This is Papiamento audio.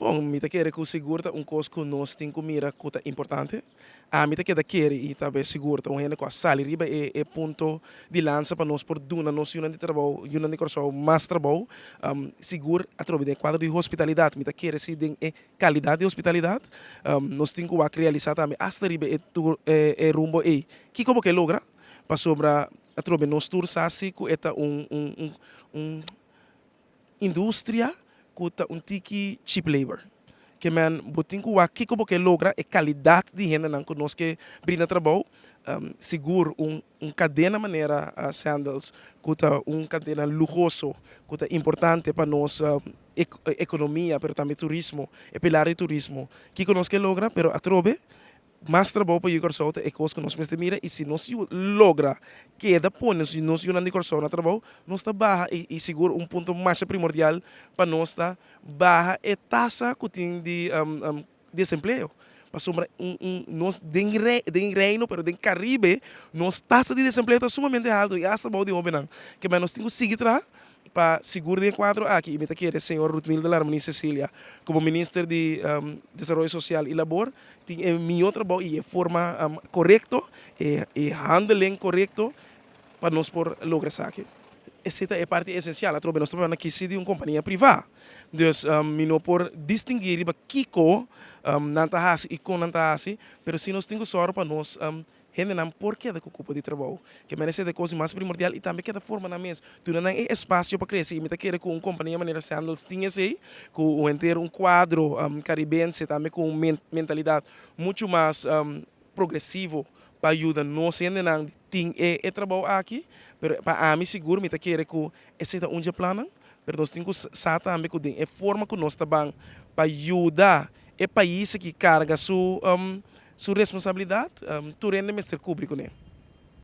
Bon, mi ta kere ku sigur ta un kos ku nos tin ku mira ku ta importante. Ami ta keda kere i ta be sigur ta un hende ku a sali riba e e punto di lansa pa nos por duna nos yunan di trabou, yunan di Kòrsou mas trabou. Sigur atrobe den e kuadro di hospitalidat mi ta kere si den e kalidat di hospitalidat nos tin ku wak realisá tambe asta riba e tur e rumbo ei. Kiko bo ke logra? Pasobra atrobe nos tur sa si ku e ta un un un un Industria ku ta un tiki cheap labor. Ke men bo tin ku wak kiko bo ke logra, e kalidat di hendenan ku nos ke brinda trabou. Sigur un un kadena manera Sandals ku ta un kadena luhoso ku ta importante pa nos ekonomia pero tambe turismo, e pilar di turismo. Kiko nos ke logra pero atrobe Mas trabou pa yu Kòrsou ta e kos ku nos mester mira i si nos yu logra keda pone nos yunan di Kòrsou na trabou, nos ta baha i sigur un punto masha primordial pa nos ta baha e tasa ku tin di desempleo. Pasobra nos den den Reino pero den Karibe nos tasa di desempleo ta sumamente haltu i asta bou di hobennan. Kebei nos tin ku sigui traha Pa sigur den e kuadro aki i mi ta kere señor Ruthmilda Larmonie Cecilia komo minister di Desaroyo Sosial i Labor tin e mihó trabou i e forma korekto, e handeling korekto pa nos por logra esaki. Esei ta e parti esensial. Atrobe nos ta papia aki si di un kompania privá. Dus mi no por distinguí riba kiko nan ta hasi i kon nan ta hasi, pero si nos tin ku sòru pa nos Hendenan por keda ku kupo di trabou, ke merese ta e kos di mas primordial i tambe keda forma nan mes, duna nan e espasio pa krese i mi ta kere ku un kompania manera Sandals tin esei, ku un henter un kuadro karibense tambe ku un mentalidat muchu mas progresivo pa yuda nos hendenan di tin e trabou aki, pero pa ami sigur mi ta kere ku esei ta un dje plannan, pero nos tin ku sa tambe ku den e forma ku nos ta ban pa yuda e pais aki karga su Su responsabilidat tur hende mester kubri kuné.